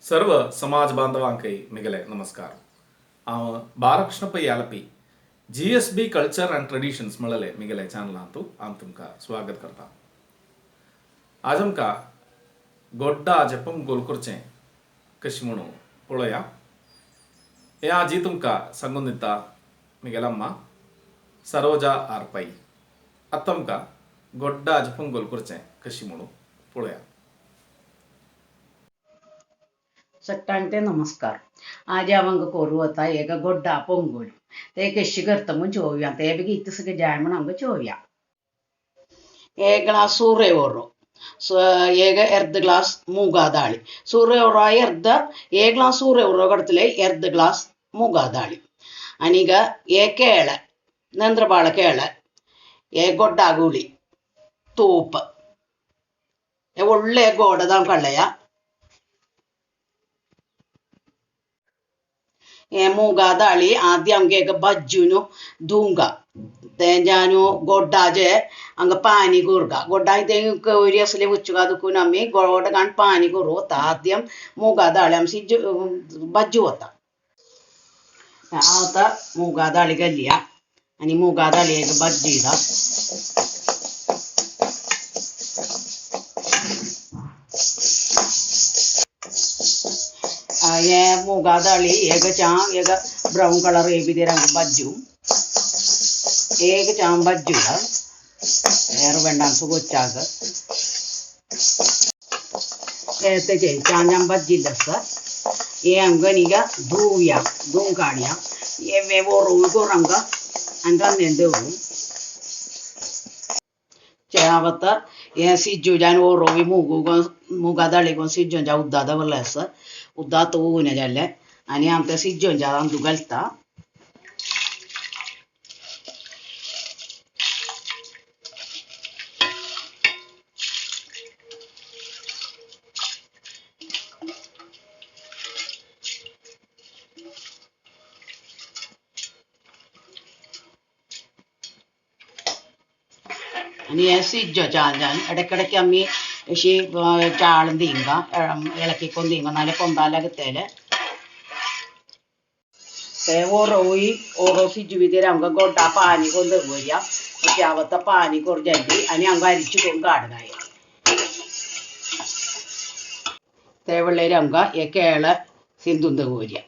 सर्व समाज बांधवांकय मिगले नमस्कार. हांव Balakrishna Pai Alleppey, GSB culture and traditions म्हळ्ळेले मिगेले चॅनलांतु हांव तुमकां स्वागत करता. आज आमकां गोड्डाचें पोंगल करचें कशें म्हणून पळोवया. हें आजी तुमकां सांगून दिता मिगेले अम्मा सरोजा आर पै. आतां आमकां गोड्डाचें पोंगल करचें कशें म्हणून पळोवया. सट्टांक नमस्कार. आज हांव करू वता एक गोड्डा पोंगल. ते कशी करता म्हूण चोवया. ते बी कितें सगळें जाय म्हूण आमकां चोवया. एक ग्लास सूर्य ओरो, एक अर्ध ग्लास मूगा दाळी. सूर्य ओरो अर्ध एक ग्लास सूर्य ओरो കടത്തിലെ अर्ध ग्लास मूगा दाळी. അനീക एक കേള നേന്ത്രവാഴ കേള, एक ಗೊಡ್ಡಾಗುಳಿ ತೂಪ, ಒಳ್ಳೆ ಗೋಡದ ಕಳ್ಳೆಯ മൂഗാ ദാളി. ആദ്യം അങ്ങേക്ക് ബജ്ജുനു ധൂങ്ക തേഞ്ഞാനു ഗൊഡ്ഡാജെ അങ്ങ് പാനി കൂറുക. ഗൊഡ്ഡായി തേങ്ങ ഒരു അസലെ ഉച്ചുക അമ്മി ഗോഡ കാൺ പാനി കൂറു. ആദ്യം മൂഗാ ദാളി അംസി ബജ്ജു ഒത്ത ആവത്ത മൂഗാ ദാളി കല്ലിയ. അനി മൂഗാ ദാളിയൊക്കെ ബജ്ജി ഇതാ. ये मूगा दाली एक चाम एक ब्राउन कलर ये भी रंग बज्जू एक चाम बज्जू വേറെ വേണ്ടാന്ന് കൊച്ചാക ഏത്തെ ചാം ചാം ബജ്ജില്ല സർ. ये अंगनिगा धूया धूम काढ़िया ये वे वो रो को रंग अंदर नेंदे हो चावत ये सिज्जू जान वो रोवी मूगू को मूगा दाली को सिज्जू जा उद्दा दवरले सर. उद्दा तोवून जाल्ले आनी आम ते सिज्जून जा अंदू घालता. आनी हें सिज्जो छान छान ഇടയ്ക്കിടയ്ക്ക് അമ്മി अशी चाळून दिंगा ഇളക്കിക്കൊണ്ട് തീങ്ക നല്ല പൊന്താലകത്തേല്. ഓരോയി ഓരോ സിജ്ജു വിധേര അങ്ക ഗൊഡ്ഡ പാനി കൊണ്ട് വരിക അവത്തെ പാനി കുറഞ്ഞി അനി അങ്ക അരിച്ചു കൊണ്ട് കാടുകായ തേവള്ളേര് അങ്ക കേള സിന്ധുന്ത കോരിയ.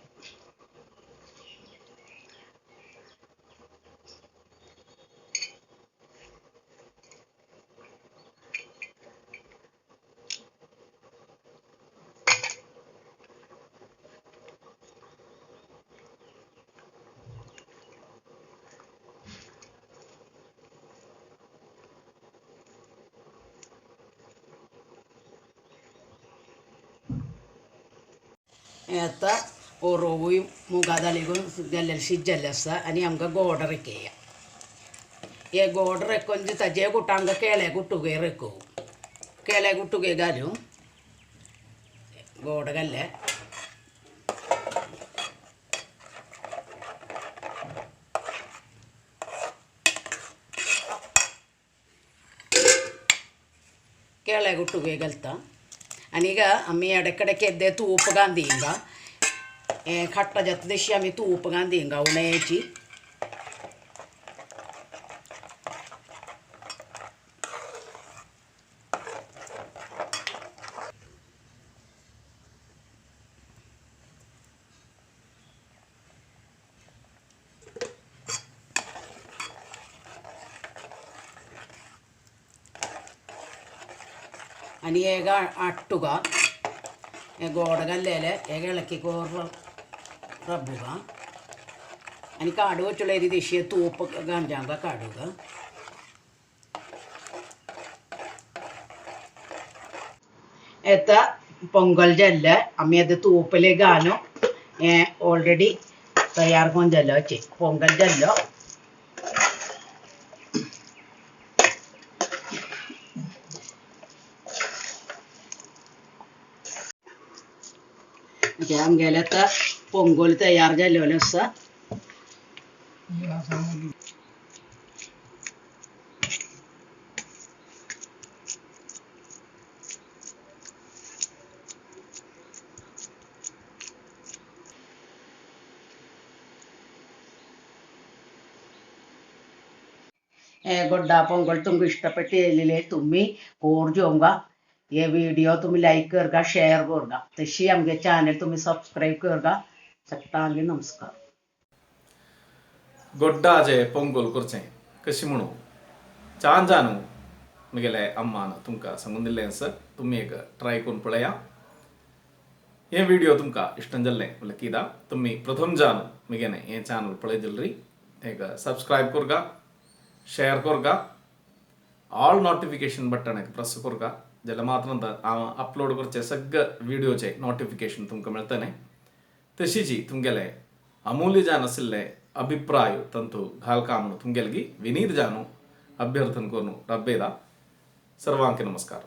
ഏത്ത ഓറോയും മൂഗാദാളിക്കും സിജ്ജല്ലസ അനി അങ്ക ഗോഡറൊക്കെ ഈ ഗോഡർ കൊഞ്ച് തജേ കുട്ടാങ്ക കേളെ കുട്ടുകയെ റെക്കൂ കേളെ കുട്ടുകേകാലും ഗോഡകല്ലേ. കേളെ കുട്ടുകയെ കലത്താം. അനീക അമ്മി ഇടയ്ക്കിടയ്ക്ക് എന്തേ തൂപ്പ് കാന്തിയുങ്ക खट्टा जत देशी आम्ही तूप घालतींगा उणेची. आणि ഏക അട്ടുക ഗോടകല്ലേല് ഏക ഇളക്കിക്കോ റബ്ബുക. आणि काडू चुलेरी देशी तूप गांजांगा काडूगा. एत പൊങ്കൽ ജല്ല അമ്മി അത് തൂപ്പിലെ ഗാനോ ഓൾറെഡി തയ്യാർ കൊഞ്ചല്ലോ ചെ പൊങ്കൽ ജല്ലോ. आमगेले पोंगल तयार जाल्लेलो आसा. गोड्डा पोंगल तुमकां इष्टपट्टी येयलेले तुमी कोर जेवंगा. हे व्हिडिओ तुम्ही लाईक करगा, शेअर करगा, तशी आमगे चॅनल तुम्ही सबस्क्राईब करगा. सगळ्यांक नमस्कार. गोड्डाचे पोंगल करचें कशी म्हणू छान जानू म्हगेले अम्मान तुमकां सांगून दिल्लें आसा. तुमी एक ट्राय करून पळया. हे व्हिडिओ तुमकां इश्टन जाल्लें म्हणल्यार कित्याक तुमी प्रथम जानू म्हगेलें हें चॅनल पळयत जाल्यार एक सबस्क्रायब करगा, शेअर करगा, ऑल नोटिफिकेशन बटनाक प्रेस करगा, जाल्यार मात्र हांव अपलोड करचे सगळे व्हिडिओचे नोटिफिकेशन तुमकां मेळटलें. तशीच तुमगेले अमूल्य जावन आशिल्ले अभिप्राय तंतू घालका म्हणून तुमगेले विनीत जानू अभ्यर्थन करून रब्बेदा. सर्वांक नमस्कार.